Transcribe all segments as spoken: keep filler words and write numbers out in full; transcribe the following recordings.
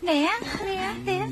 来呀，来呀，来呀。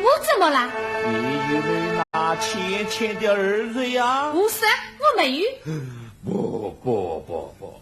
我怎么了？你有没有那浅浅的耳垂呀？不是，我没有。不不不不，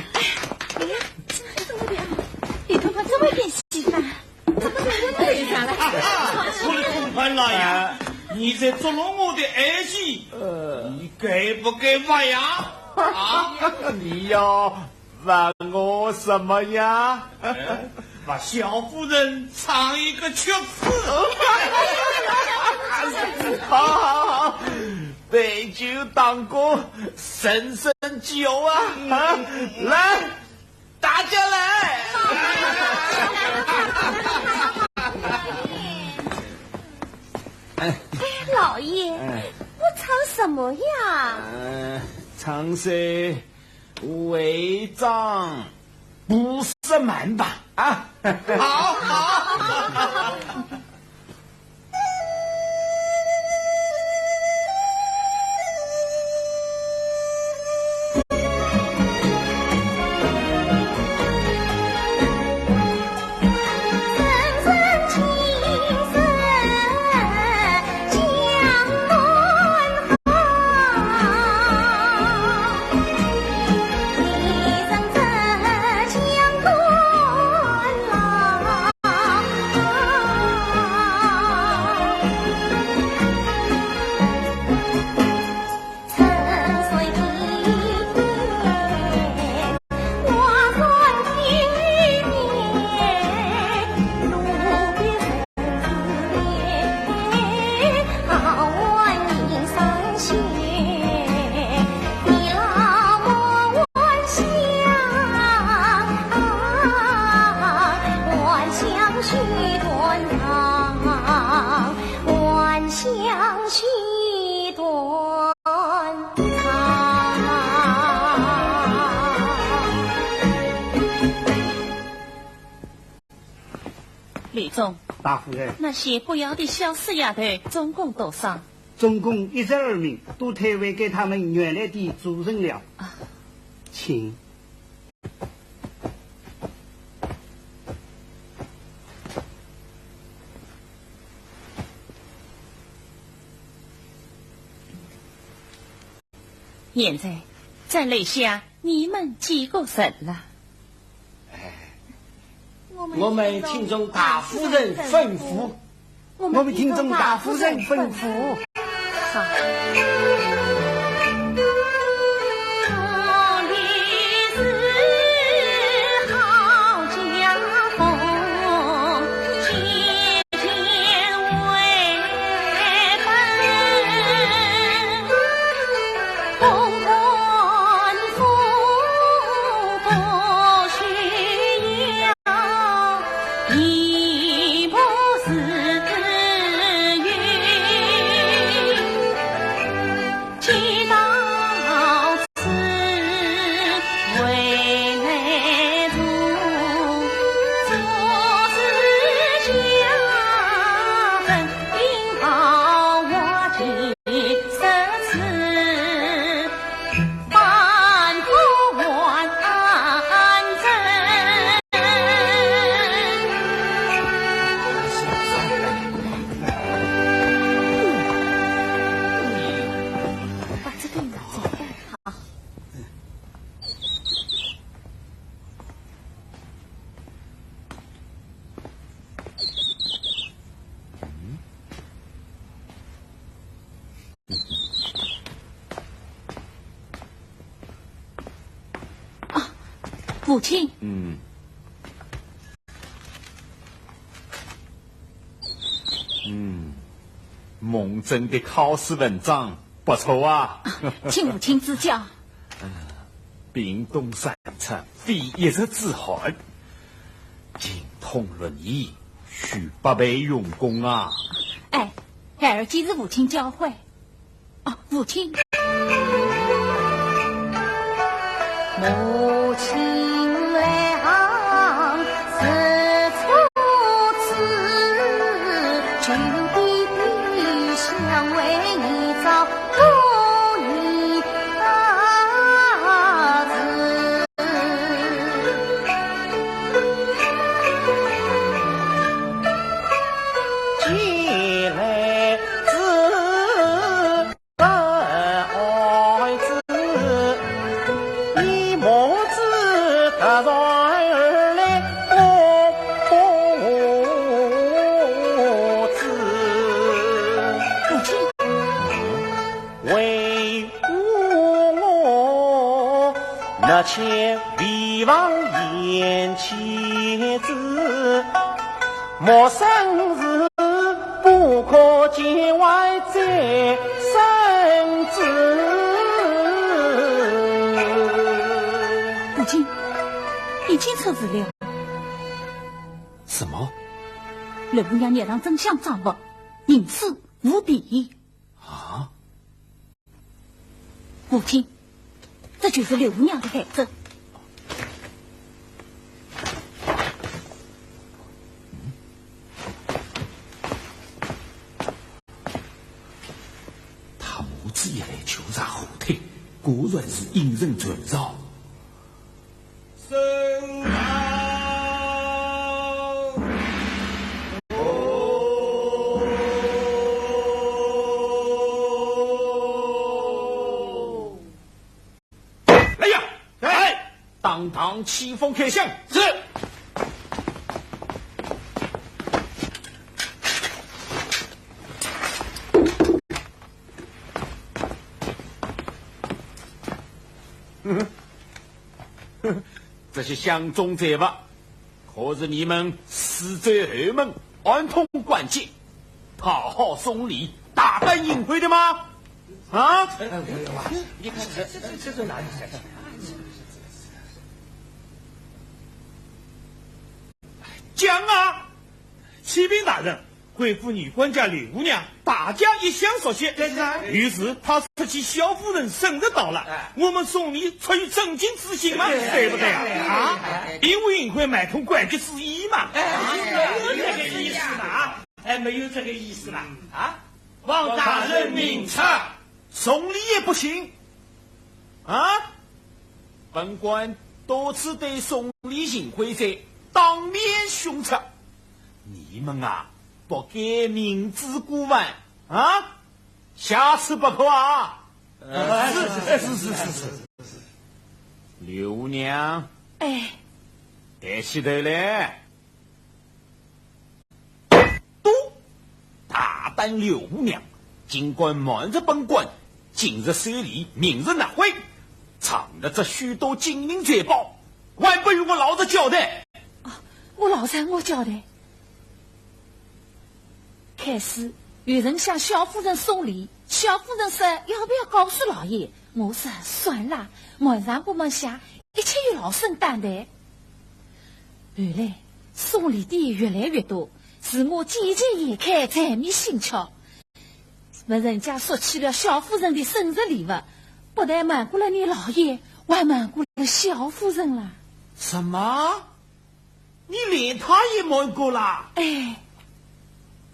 哎呀，怎么这么点？你头发这么点稀饭？怎么怎么这么点稀饭？我的同伴老爷，你在捉弄我的爱情，呃，你该不该发芽？啊？你要 问我什么呀？哎，把小夫人唱一个曲子。好，好，好，杯酒当歌，声声叫啊！啊，来，大家来！哎，老爷，哎。我唱什么呀？呃，唱首 为张不是蛮吧？啊，好，好。李忠，大夫人。那些不要的小死丫头总共多少？总共一十二名，都退回给他们原来的主人了。啊。请。 现在，再留下你们几个人了。哎，我们听从大夫人吩咐。我们听从大夫人吩咐。好。把这个拿走。好。 啊，父亲。嗯。嗯，孟桢的考试文章不错啊。啊，请父亲指教。屏东三尺，非一日之寒。精通论艺，需百倍用功啊。哎，孩儿既是父亲教诲， 哦，父亲。前，为望贤妻子，莫生事，不可见外再生子。母亲，已经出事了。什么？刘五娘捏上真香账簿，行尸无底。啊？ 母亲，这就是刘五娘的孩子。他母子一来就在后头，果然是阴人传召。 来呀！来！当堂起封开箱。是。嗯。 这些箱中财物，可是你们私走后门，暗通款曲，讨好送礼，大胆行贿的吗？啊？哎，哎，哎，你看这，这，这，这哪里？讲啊！启禀大人， 贵府女官家刘五娘，大家一向熟悉。对呀。于是她出去，萧夫人身子到了，哎。我们送礼出于尊敬之心嘛，对呀。对不对啊？对呀。啊？因为行贿买通款曲之意嘛。哎，没有这个意思啦，啊？哎，没有这个意思啦，啊？望大人明察。送礼也不行，啊？本官多次对送礼行贿者当面训斥， 你们啊，不该明知故犯啊！下次不可啊！呃，是，是，是，是，是。刘五娘，哎。抬起头来。嘟，大胆刘五娘，竟敢瞒着本官，今日收礼，明日拿回，藏了这许多金银财宝，还不与我老实交代？啊，我老实，我交代。 开始有人向萧夫人送礼，萧夫人说要不要告诉老爷，我说算了，瞒上不瞒下，一切由老身担待。后来送礼的越来越多，是我渐渐眼看，财迷心窍。问人家索取了萧夫人的生日礼物，不但瞒过了你老爷，还瞒过了萧夫人了。什么？ 你连他也瞒过啦？哎。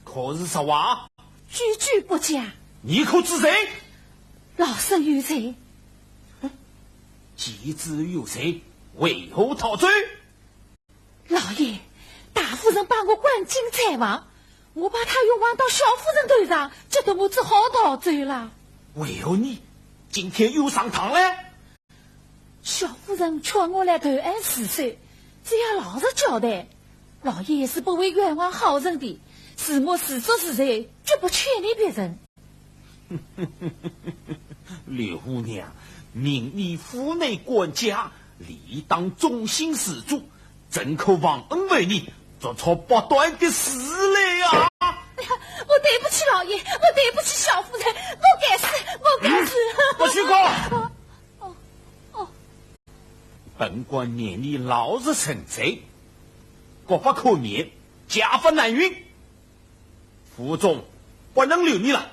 可是实话？句句不假。你可知罪？老身有罪。既知有罪，为何逃走？老爷，大夫人把我关进柴房，我把他冤枉到小夫人头上，急得我只好逃走了。为何你今天又上当了？ 小夫人劝我来投案自首，只要老实交代，老爷是不会冤枉好人的，是我自作自受，绝不牵连别人。刘五娘，命你府内管家，理当忠心事主，怎可忘恩负义，做出不端的事来呀！哎呀，我对不起老爷，我对不起小夫人，我该死，我该死。嗯，不许哭。哦，哦，哦。 本官念你老实认罪，国法可免，家法难允，府中不能留你了。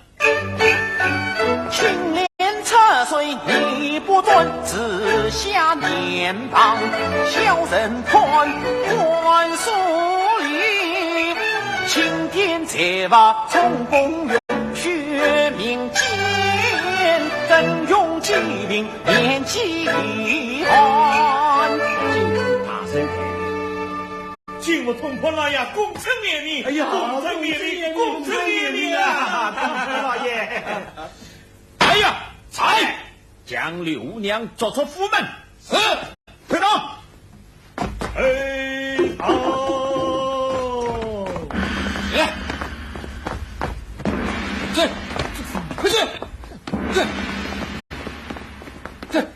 青莲出水你不转，紫霞脸庞小人看，看书里，青天才华充公用，学民间，曾用几名 年纪一寒。今日大圣开恩，今日通判了呀，功成免命，哎呀，功成免命，功成免命啊！大老爷，哎呀，在，将刘五娘捉出府门。是，快走。哎，好。来，这，快去，这，这。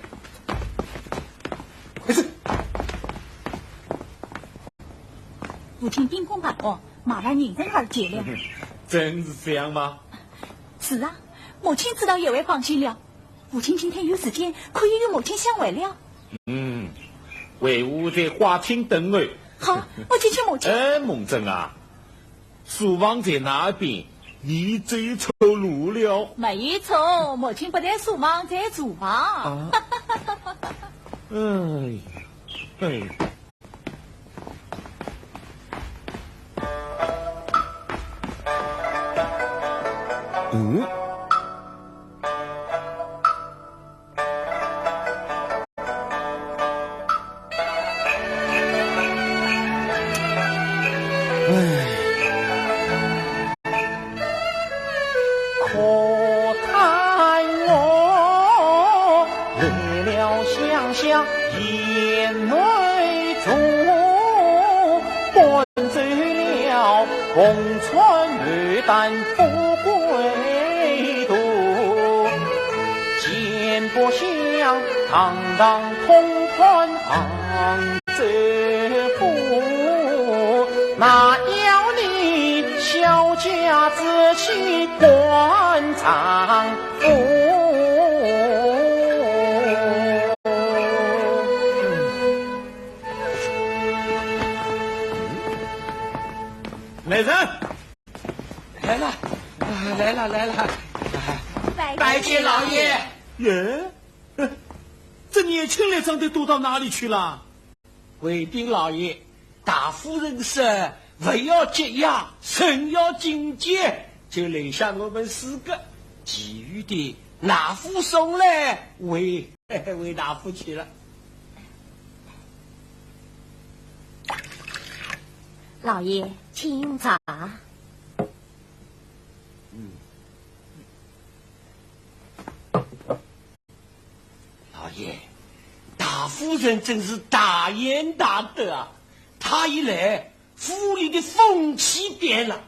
亲秉公办案，麻烦迎刃而解了。真是这样吗？是啊，母亲知道也会放心了。父亲今天有时间，可以与母亲相会了。嗯，为父在花厅等候。好，我去请母亲。哎，梦珍啊，书房在那边，你走错路了。没错，母亲不在书房，在厨房。啊。哎呀，哎呀。 嗯？唉。 可叹我来了乡下眼泪重，半走了红尘，牡丹富贵途。见不香，堂堂通判杭 州府，哪有你小家子气官丈夫？来人！来了，啊，来了，来了。拜见老爷。耶，这年轻力壮的都到哪里去了？ 回禀老爷，大夫人说，勿要急呀，人要紧急，就留下我们四个，其余的老夫送来，喂，喂老夫去了。老爷，请用茶。嗯。 老爷，大夫人真是大贤大德啊！她一来，府里的风气变了，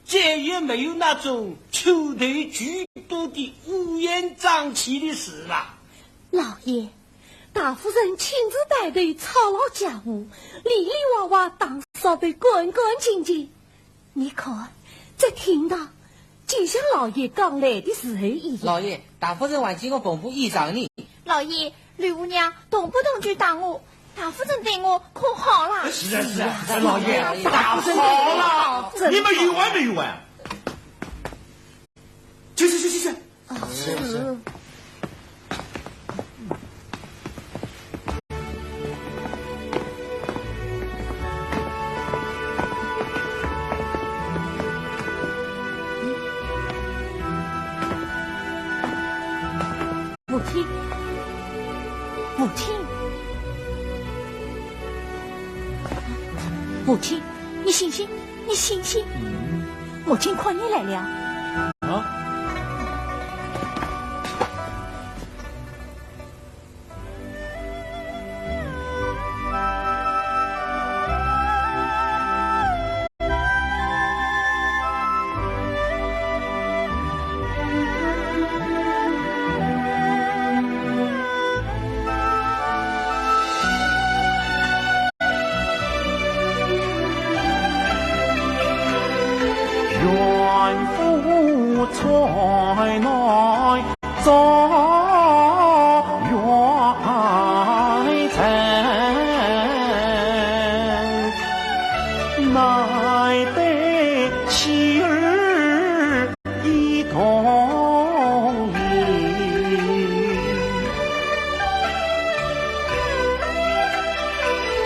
再也没有那种छो头巨肚的乌烟瘴气的事了。老爷，大夫人亲自带队操劳家务，里里外外打扫得干干净净。 你看，这厅堂，就像老爷刚来的时候一样。老爷，大夫人还给我缝补衣裳呢。老爷，吕姑娘动不动就打我，大夫人对我可好了。是啊，是啊，老爷，大夫人好了，真的。你们有完没有完？去，去，去，去，去。 啊，是。母亲，母亲，母亲，你醒醒，你醒醒！嗯。母亲看你来了。啊？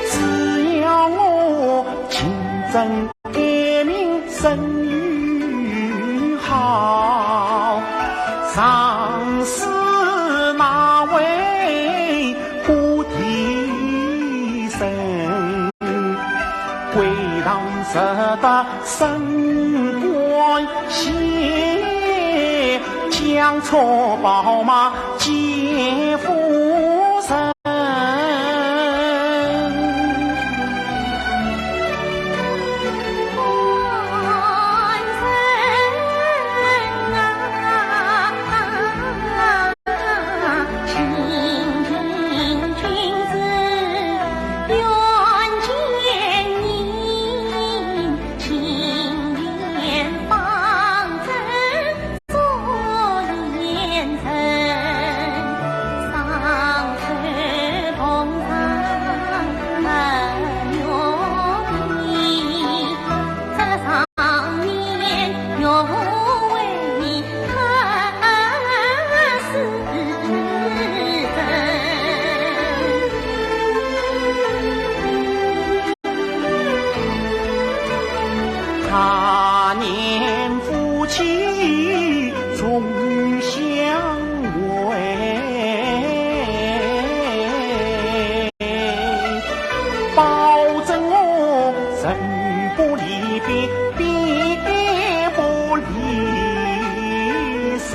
只要我勤政 改名声誉好，上司那位不提升，归堂十八升官先，将错宝马见夫人。百年夫妻重相会，保证我生不离别，别不离身。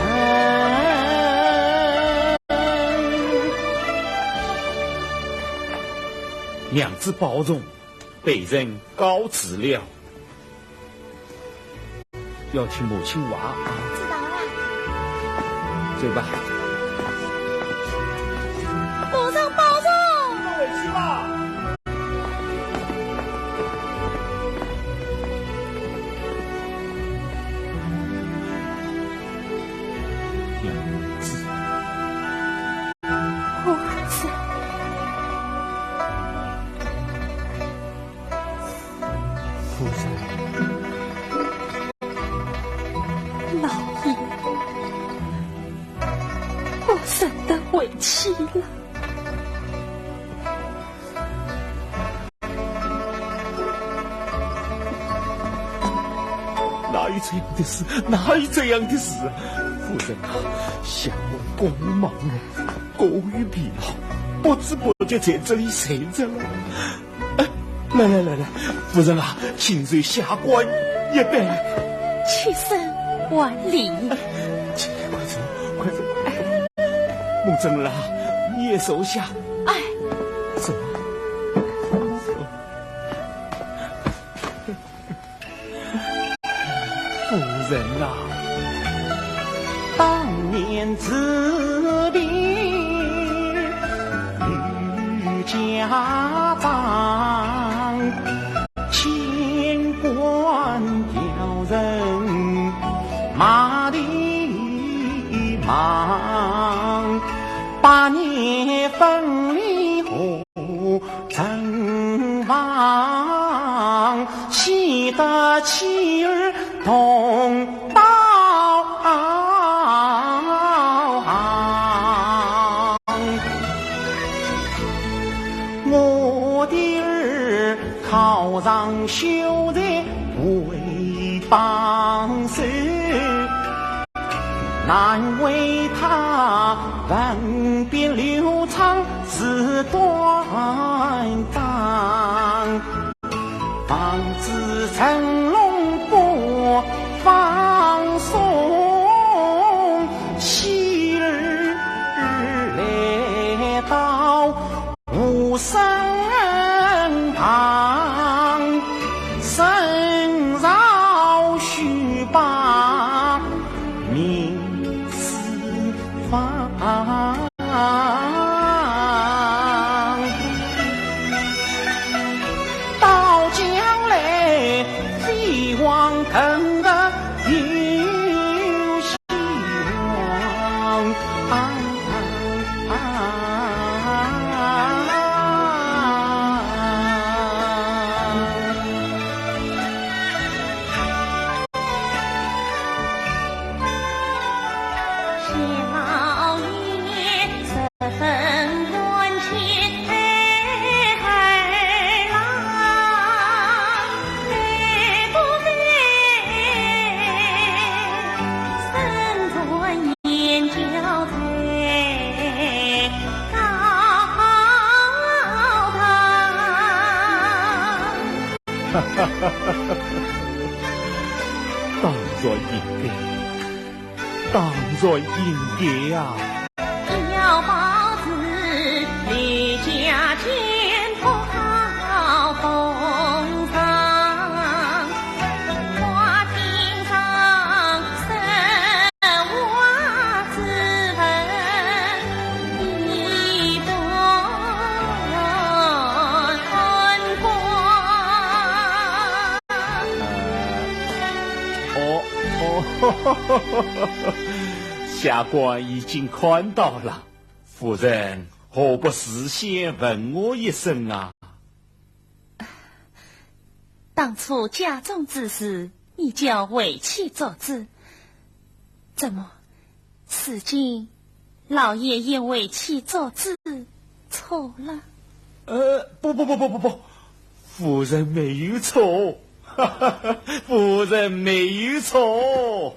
娘子保重。 卑人告辞了。要请母亲话啊。知道了。走吧。保重，保重。回去吧。娘子。儿子。 夫人。老爷，我认得为妻了。哪有这样的事？哪有这样的事啊？夫人啊，下官过于忙碌，过于疲劳，不知不觉在这里睡着了。 哎，来来来来，夫人啊，请受下官一拜。起身还礼。哎，请，快坐，快坐。哎，孟正儿啊，你也坐下。哎。坐。坐。 夫人啊。当年之别，女家长，千官调人马蹄忙，百年分离后 成王，岂得妻儿同到行。我的儿考上秀才为榜首， 难为他文笔流畅是短章，望子成龙不放松，妻儿来到 吾身旁，深朝须把名字放。到将来飞黄腾达有 当然应该。 当然应该呀。哦，哦，下官已经看到了。夫人何不事先问我一声啊？当初家中之事，你叫为妻做主，怎么 如今老爷也为妻做主错了？呃，不不不不不不，夫人没有错。夫人没有错。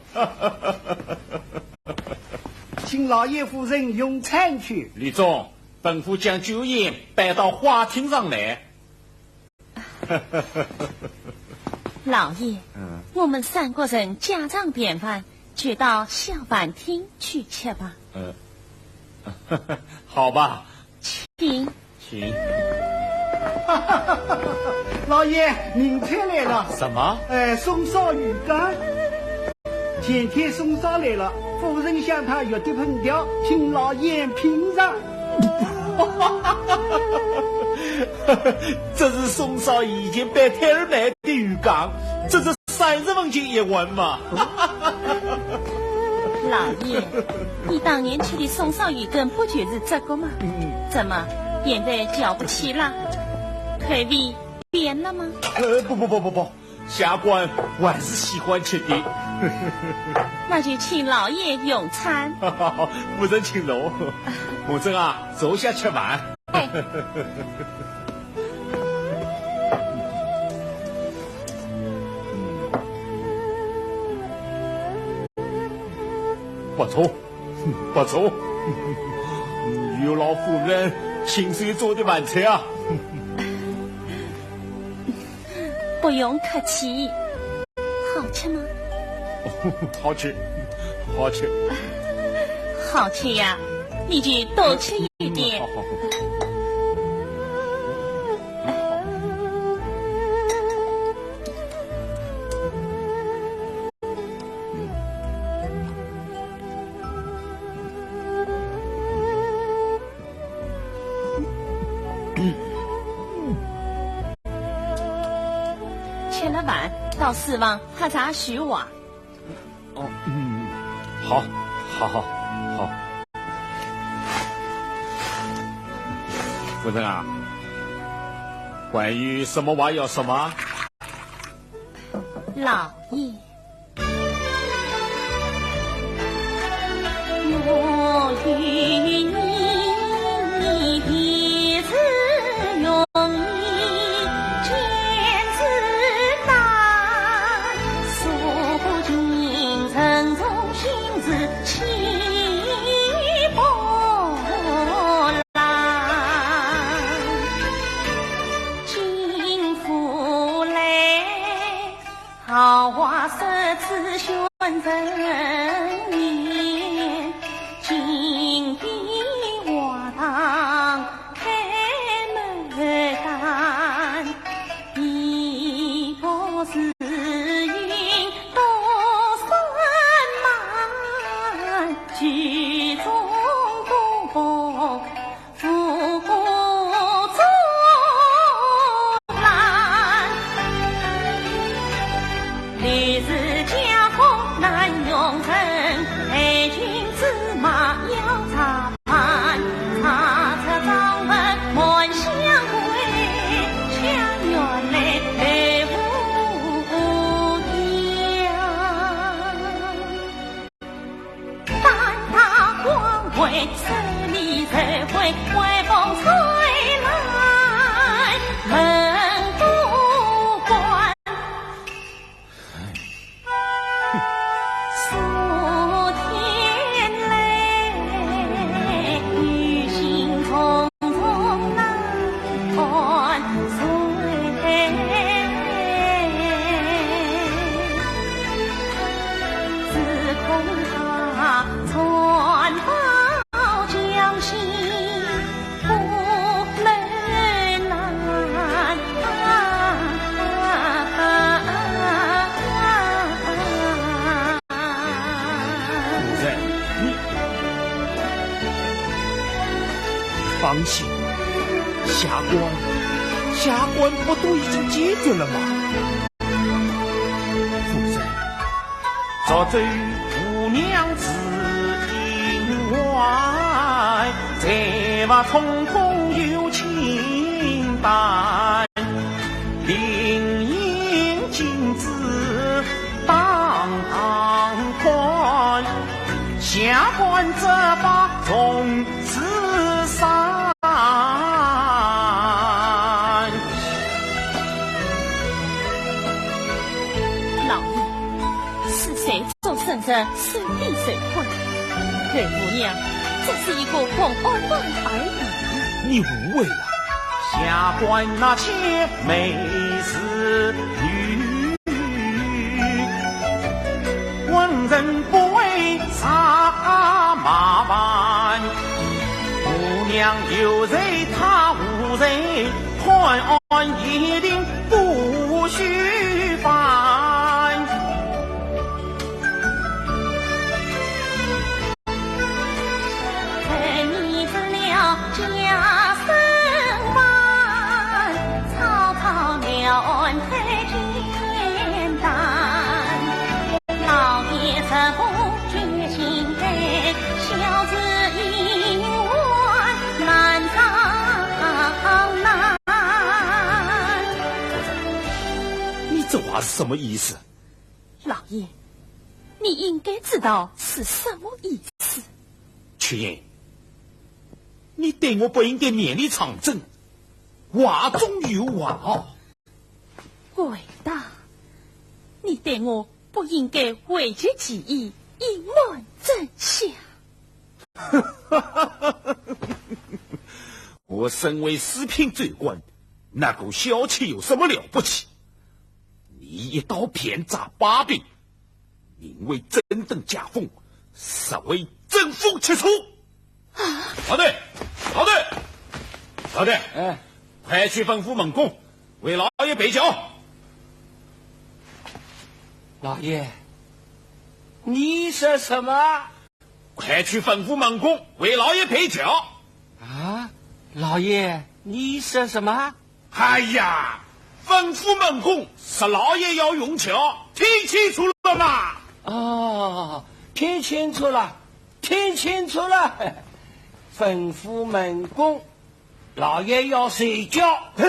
请老爷夫人用餐去。李忠，吩咐将酒宴摆到花厅上来。老爷，嗯。我们三个人家常便饭，就到小饭厅去吃吧。嗯，好吧。请。 请。老爷，名菜来了。什么？哎，松烧鱼干。前天松烧来了，夫人想他鱼的烹调，请老爷品尝。这是松烧以前摆摊儿卖的鱼干，这是三十文钱一碗嘛。老爷，你当年吃的松烧鱼干不就是这个吗？嗯。怎么，现在瞧不起了？口味变了吗？呃，不不不不不，下官还是喜欢吃的。那就请老爷用餐。夫人请坐。夫人啊，坐下吃饭。哎。 不错，不错，有劳夫人亲手做的饭菜啊。不用客气，好吃吗？好吃，好吃。好吃呀，你就多吃一点。好，好，好。 吃了饭，到书房喝茶叙话。 哦，嗯，好，好，好，好。夫人啊，还有什么话要说吗？老爷。 夫人，你放心，下官，下官不都已经解决了吗？夫人， 下官这把重 自杀。是谁做圣人，谁定谁官？对姑娘，只是一个公安官而已。你误会了。下官那些美事女，官人不为啥麻烦，姑娘有罪她无罪，判案一定不虚犯。你这话是什么意思？老爷，你应该知道是什么意思。秋英，你对我不应该勉力抗争，话中有话哦。回答，你对我不应该讳疾忌医，隐瞒真相。我身为四品州官，那个萧乾有什么了不起？你一刀便扎把柄，名为正登加封，实为争风吃醋。老队，老队，老队，哎，快去吩咐门公为老爷备轿。老爷，你说什么？快去吩咐门公为老爷备轿。啊，老爷，你说什么？哎呀，吩咐门公说老爷要用轿，听清楚了吗？哦，听清楚了，听清楚了。吩咐门公，老爷要睡觉。哎，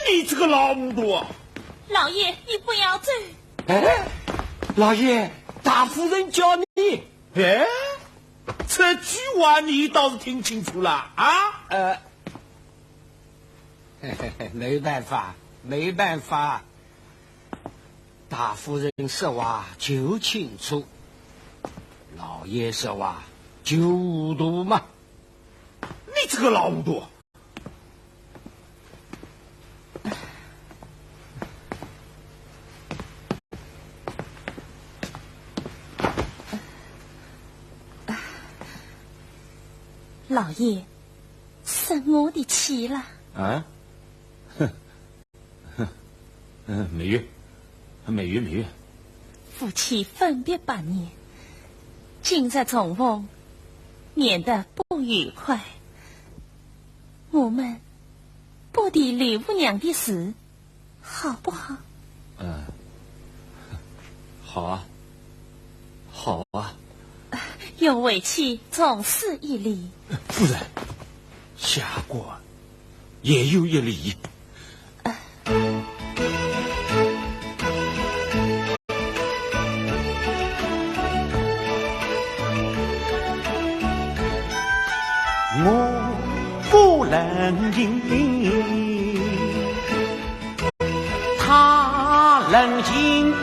你这个老糊涂啊！老爷，你不要走。哎，老爷，大夫人叫你。哎，这句话你倒是听清楚了啊？呃，没办法，没办法。大夫人说话就清楚，老爷说话就糊涂嘛。你这个老糊涂！老爷，生我的气了。啊？哼，哼，嗯，没有，没有，没有。夫妻分别八年，今日重逢，免得不愉快。我们不提刘五娘的事，好不好？嗯，好啊，好啊。用委屈总是一理。夫人，下官也有一理。我不忍心，他忍心。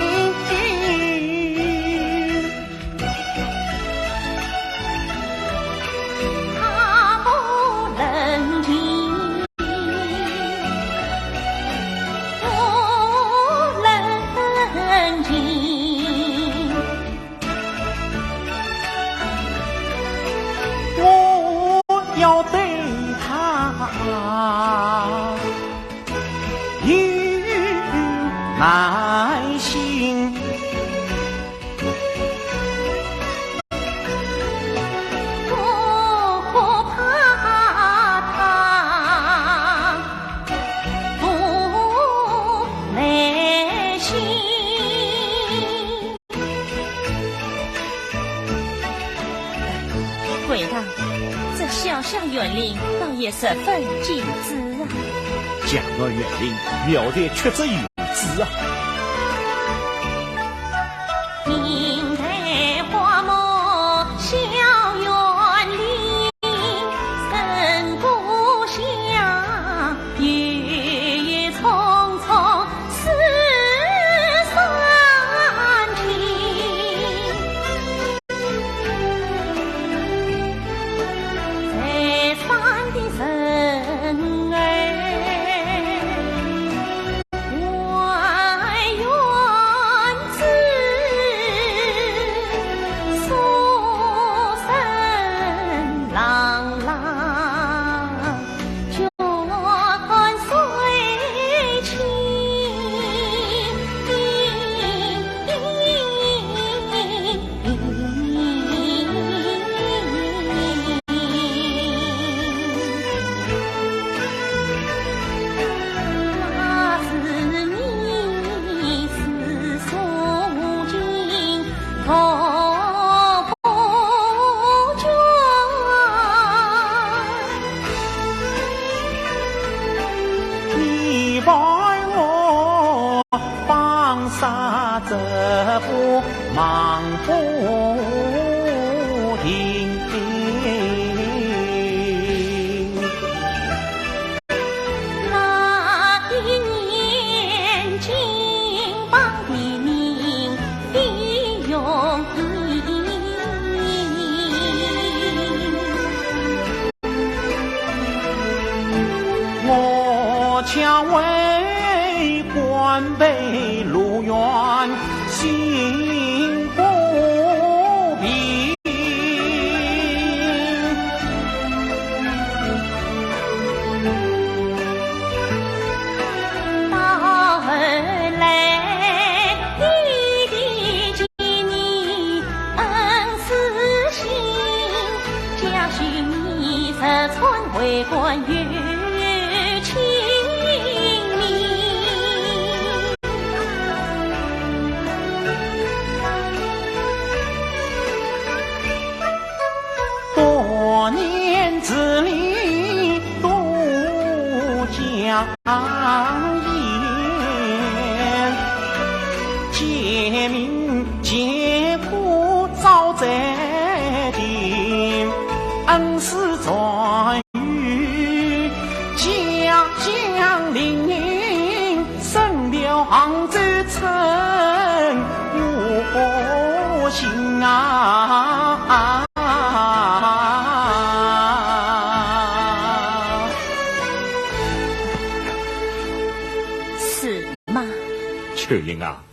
我要对他有耐心。回答，这潇湘园令倒也十分精致啊。江南园令，妙才屈指有致啊。不忙不停。那一年金榜题名费用一。我家为官被路远，心不平。到后来，弟弟见你恩师心，教训你日春为官有清明。多年之里多讲 言，解民解苦早在前，恩师传语，家乡邻里，身流杭州城，我心啊。 是吗？秋英啊，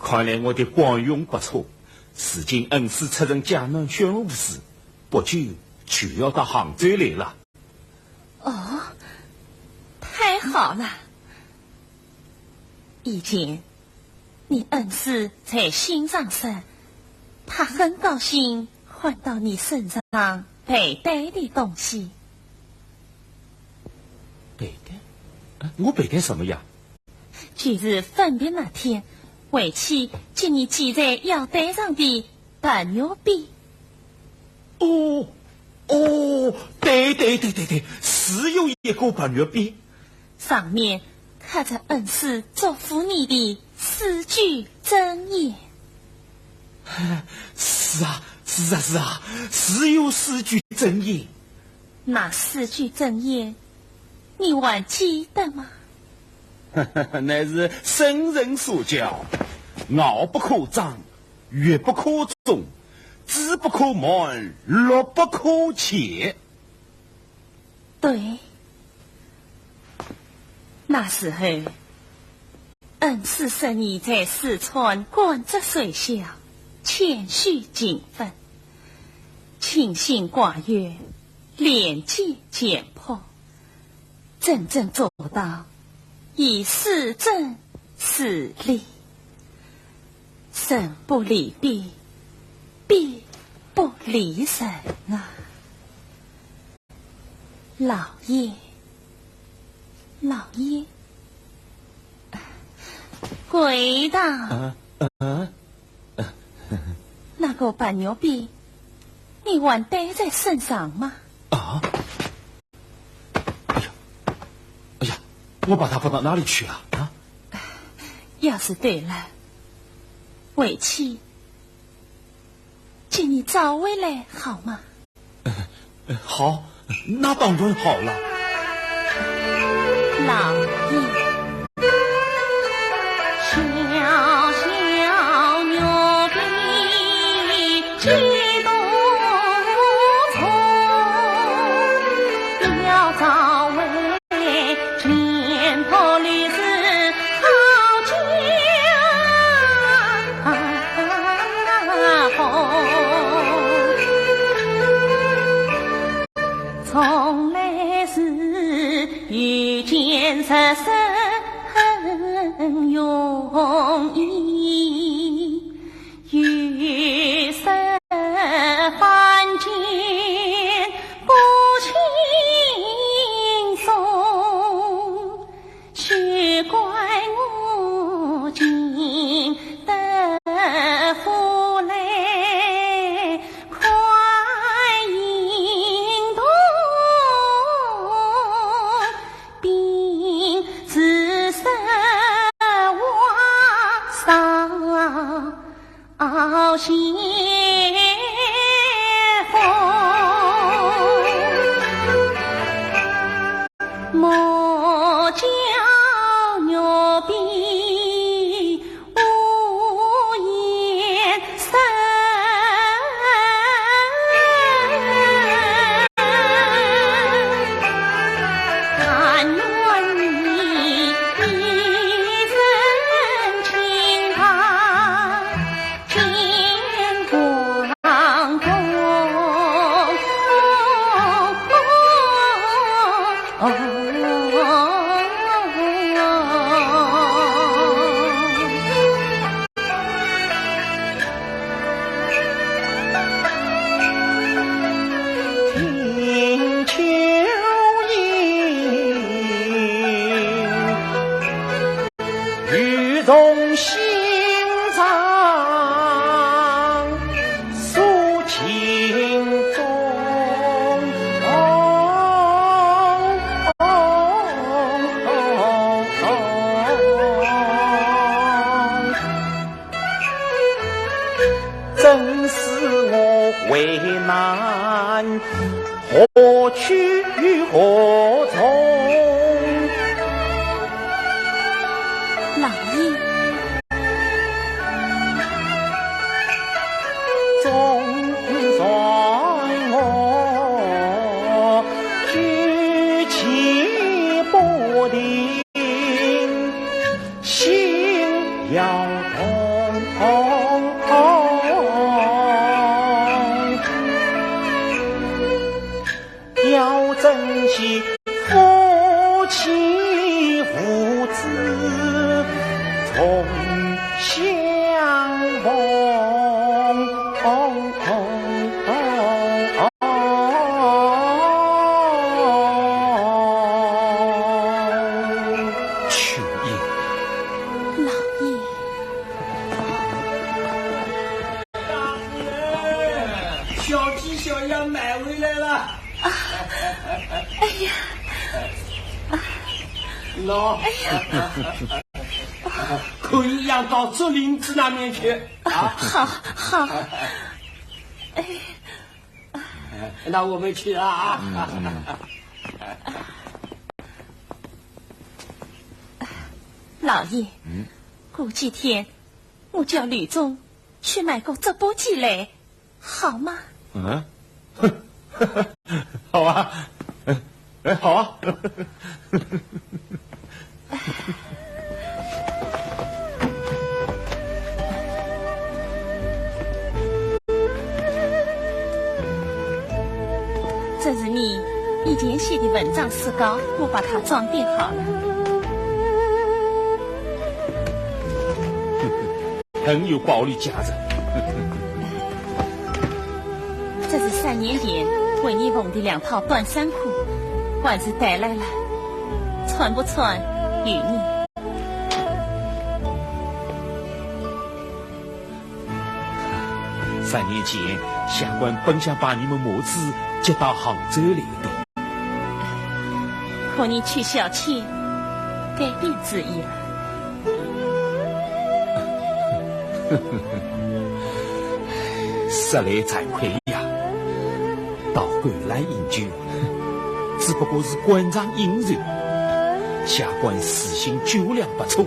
看来我的榜样不错，如今恩师出任江南巡抚使，不久就要到杭州来了。哦，太好了！以前你恩师在信上说，他很高兴看到你身上佩戴的东西。 佩戴？哎，我佩戴什么呀？就是分别那天，为妻给你系在腰带上的白玉匾。哦，哦，对对对对对，是有一个白玉匾。上面刻着恩师嘱咐你的四句真言。是啊，是啊，是啊，是有四句真言。 那四句真言，你还记得吗？乃是圣人所教：傲不可张，欲不可中，志不可满，乐不可前。对，那时候，恩师说你在四川官职虽小，谦虚勤奋，清心寡欲， 廉洁简朴，真正做到以师正视礼，人不离匾，匾不离人啊！老爷，老爷，贵堂。啊，啊， 那个白玉匾，你还带在身上吗？啊？哎呀，哎呀，我把它放到哪里去啊？啊？要是对了，为妻替你找回来好吗？ 好，那当然好了。老爷。小小玉匾几多重，要找回钱婆李氏好家风。 从来是遇见实实很容易，遇事凡间不轻松。休怪我今得福来 快行动，并先锋，莫教玉臂无颜色。但愿你一生清白。 真是我为难，何去何从？老爷。总算我举棋不定， 心要痛。要珍惜夫妻父子重相逢。秋英。 老爷。大夫人，小鸡小鸭买回来了。啊，哎呀。喏，哎呀。可以养到竹林子那面去啊。好，好。哎。那我们去了啊。嗯，嗯。 老爷，嗯？过几天我叫吕中去买个竹簸箕来，好吗？嗯？好啊。哎，哎，好啊。 这是你以前写的文章诗稿，我把它装订好了。很有保留价值。这是三年前为你缝的两套短衫裤，还是带来了，穿不穿由你。 三年前，下官本想把你们母子接到杭州来的。可你去小倩，改变主意了。说来惭愧呀，到后来饮酒，只不过是官场应酬，下官自信酒量不错，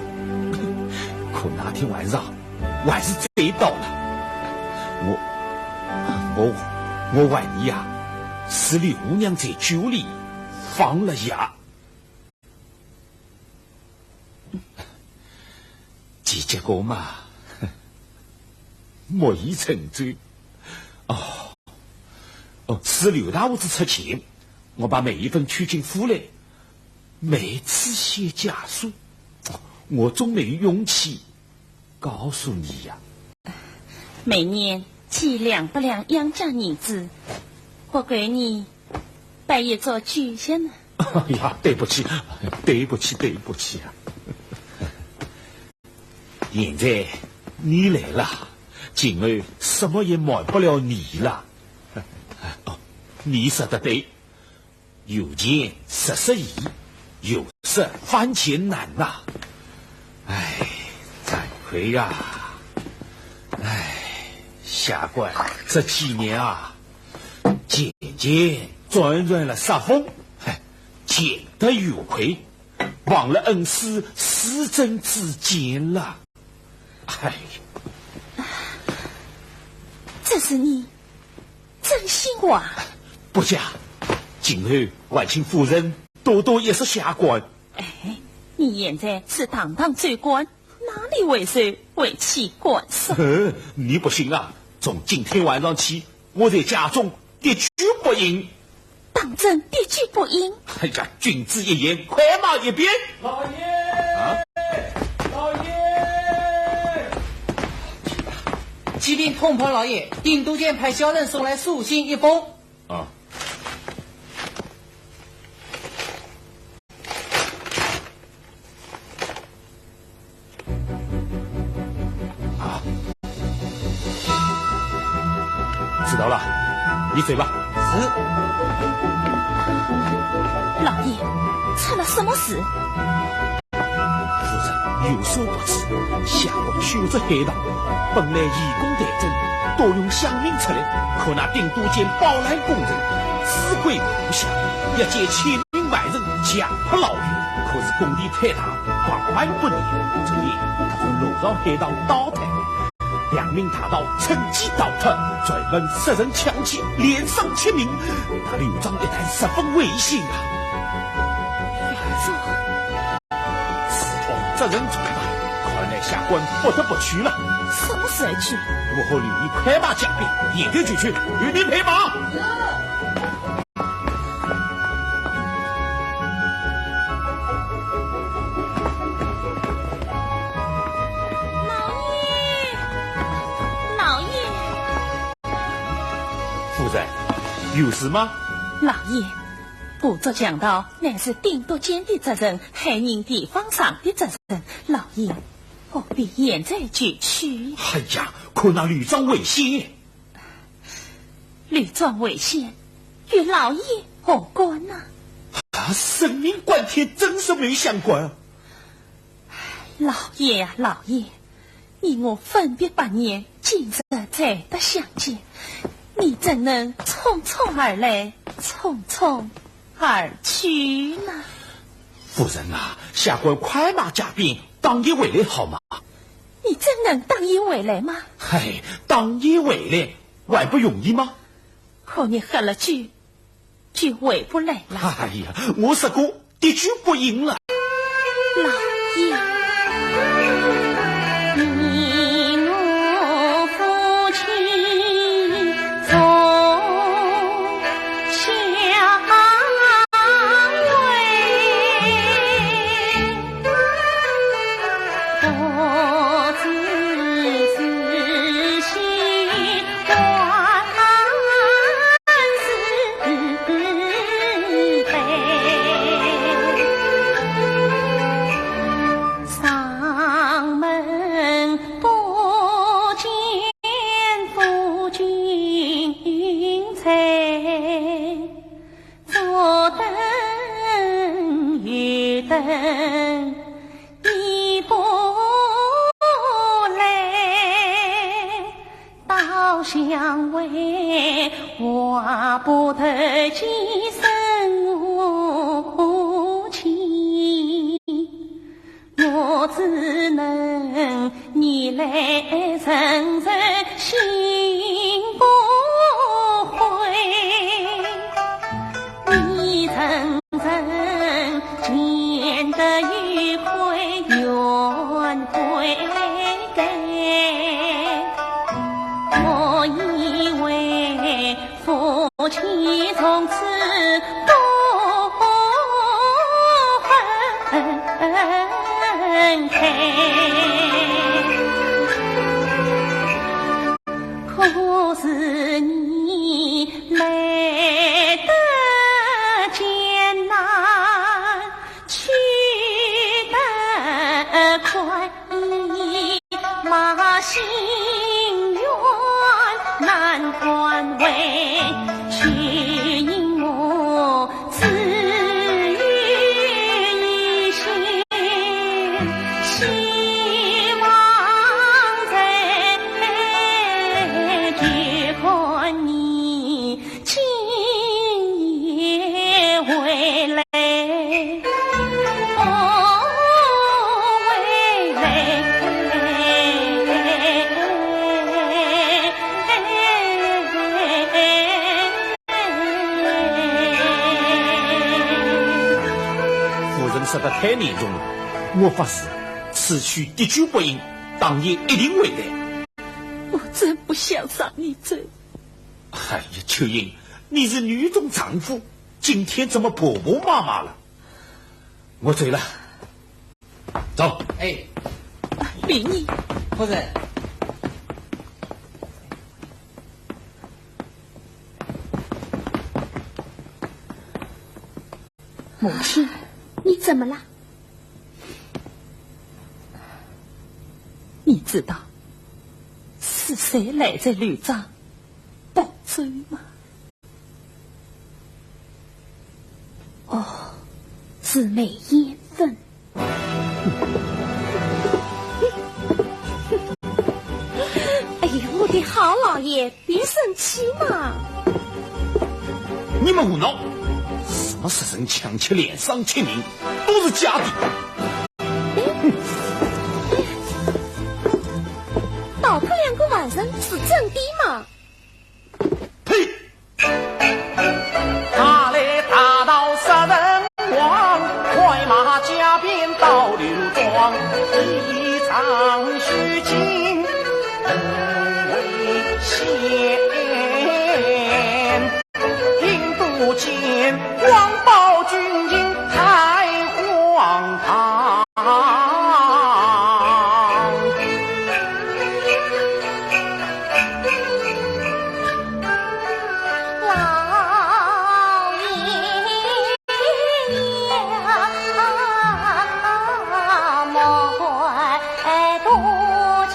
可那天晚上， 我还是醉倒了。我，我，我怀疑呀，是刘娘在酒里放了药。结果嘛，木已成舟。哦，哦，是刘大胡子出钱，我把梅艳芬娶进府来，梅子写家书，我总没有勇气 告诉你呀。每年寄两百两洋家银子，不够你办一桌酒席呢。哎呀，对不起，对不起，对不起啊！现在你来了，今后什么也瞒不了你了。哦，你说得对， 有钱十色易，有色番钱难呐。唉，惭愧呀！唉，下官这几年啊，渐渐钻研了煞风，哎，见得有愧，忘了恩师师尊之鉴了。哎，这是你真心话？不假，今后还请夫人多多益说下官。哎，你现在是堂堂州官，哪里会受为妻管束？呃，你不信啊？从今天晚上起，我在家中滴酒不饮。当真滴酒不饮？哎呀，君子一言，快马一鞭。老爷，啊，老爷！启禀通判老爷，定都监派小人送来书信一封。啊。啊，知道了，你走吧。是。老爷，出了什么事？夫人有所不知，下官修这海塘，本来以工代赈，多用乡民出力，可那定都监包揽工程，自毁无下，要借千 民外人强迫老爷，可是工地太大，防患不严，这里他从楼上海塘倒塌，两名大盗趁机逃脱，专门杀人抢劫，连伤七名，那刘庄一带十分危险啊！刘庄，此桩杀人重大，看来下官不得不去了。什么时候去？我和刘义快马加鞭，现在就去，与你配马。老爷，老爷。夫人，有事吗？老爷，部族强盗乃是定都监的责任，害人地方上的责任。老爷，何必现在就去？哎呀，可那刘庄危险。 刘庄危险，与老爷何关呢？啊，生命关天，真是没想过啊！老爷呀，老爷，你我分别八年，今日再得相见，你怎能匆匆而来，匆匆而去呢？夫人啊，下官快马加鞭，当夜回来好吗？你真能当夜回来吗？嗨，当夜回来， 还不容易吗？可你喝了酒，就回不来了。哎呀，我说过滴酒不饮了。老爷。得太严重了。我发誓，此去滴酒不饮，当夜一定回来。我真不想让你走。哎呀，秋英，你是女中丈夫，今天怎么婆婆妈妈了？我走了。走。哎，林毅。夫人。母亲，你怎么了？你知道是谁来在柳庄保奏吗？ 哦，是梅艳芬。哎呀，我的好老爷，别生气嘛。你们胡闹！什么食神强吃连伤七名，都是假的。倒他两个外甥是真的嘛？呸！ 他来大道杀人王，快马加鞭到柳庄，一场虚惊无危险。听不见光报军情太荒唐。 老爷呀，莫怪多见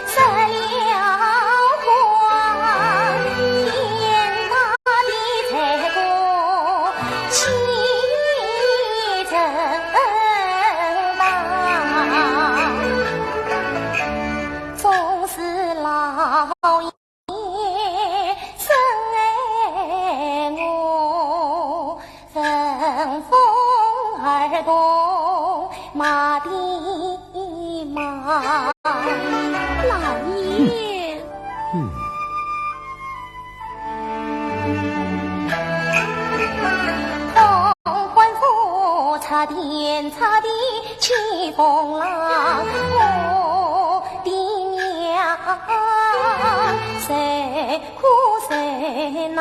失了慌，天大的罪过岂能忘？总是老 深爱我，乘风而动马的马。老爷。嗯。同欢府插天插地起风浪，我的娘，谁 苦守难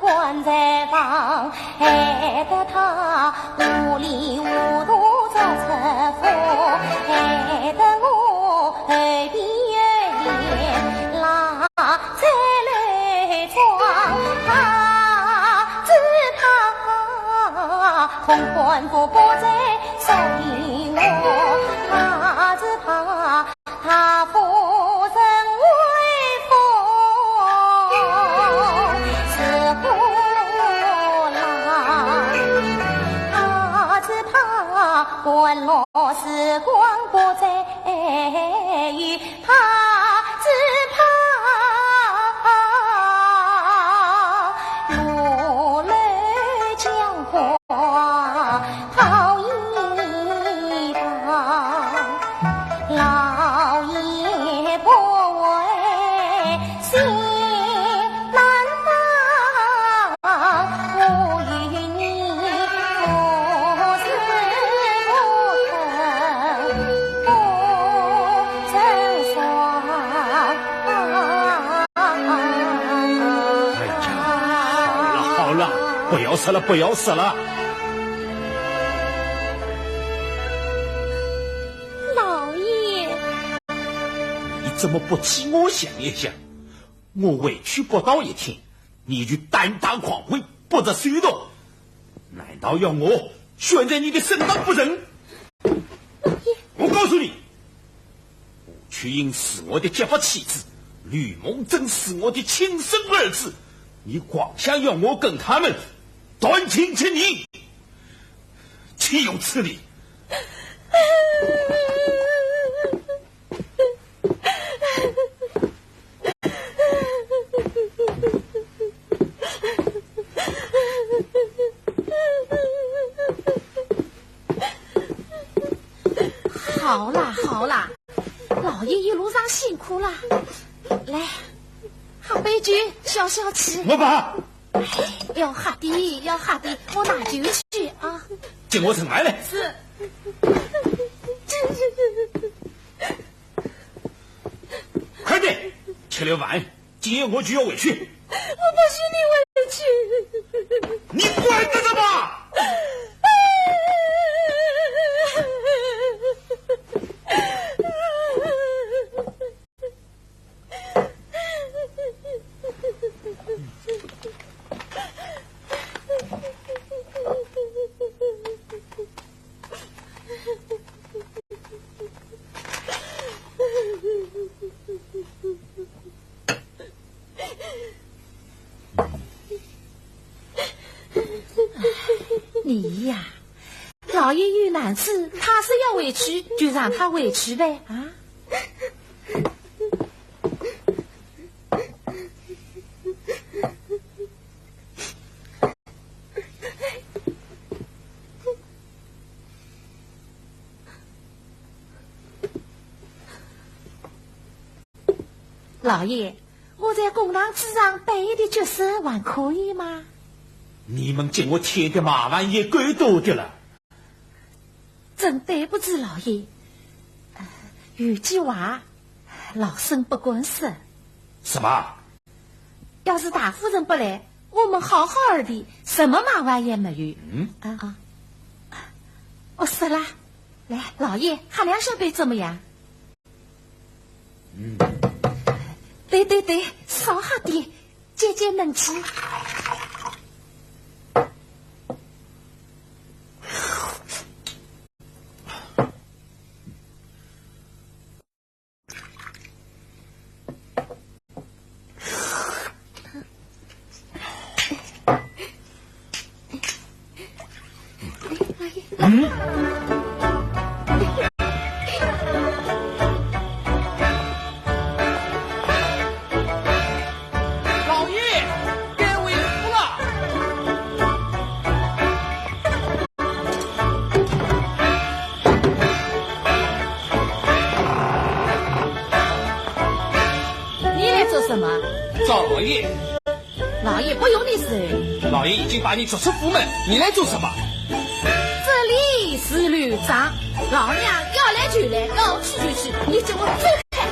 关在旁，害得他糊里糊涂做出疯，害得我后边有连拉在楼窗，怕只怕同欢府不在，所以我怕只怕 他夫人威风似虎狼，怕只怕官落时光不再有，怕只怕落楼江花。 讨一道，老爷不为心难放，我与你不是不曾不曾爽。哎呀，好了，好了，不要说了，不要说了。 老爷。你怎么不替我想一想？我委屈不到一天，你就胆大狂威，不择手段，难道要我悬在你的身上不成？老爷。我告诉你， 吴秋英是我的结发妻子，吕梦贞是我的亲生儿子，你妄想要我跟他们断亲绝义，岂有此理！ 好啦，好啦，老爷一路上辛苦啦。来，喝杯酒消消气。我不喝。哎，要喝的，要喝的，我拿酒去啊。进我城外来。是。快点，吃了饭，今夜我就要回去。我不许你回去。你管得着吗？你呀，老爷有难处，他是要回去，就让他回去呗，啊？老爷，我在公堂之上扮演的角色还可以吗？你们给我添的麻烦也够多的了。真对不起老爷，呃，有句话，老身不敢说。什么？要是大夫人不来，我们好好儿的，什么麻烦也没有。嗯？啊，啊。我说了，来，老爷，喝两小杯怎么样？嗯。对对对，少喝点，解解闷气。老爷，该回府了。你来做什么？找老爷。 老爷不用你伺候。老爷已经把你逐出府门，你来做什么？这里是旅馆，老娘要来就来，要去就去，你给我走开！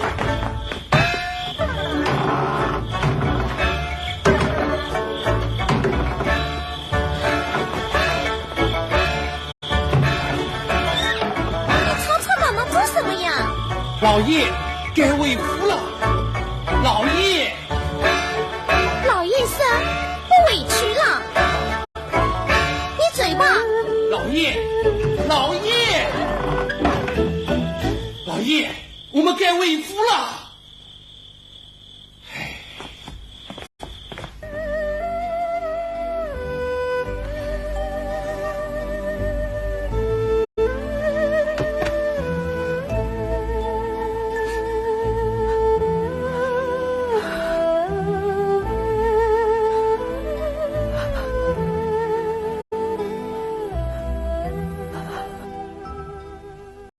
你吵吵闹闹做什么呀？老爷，该回府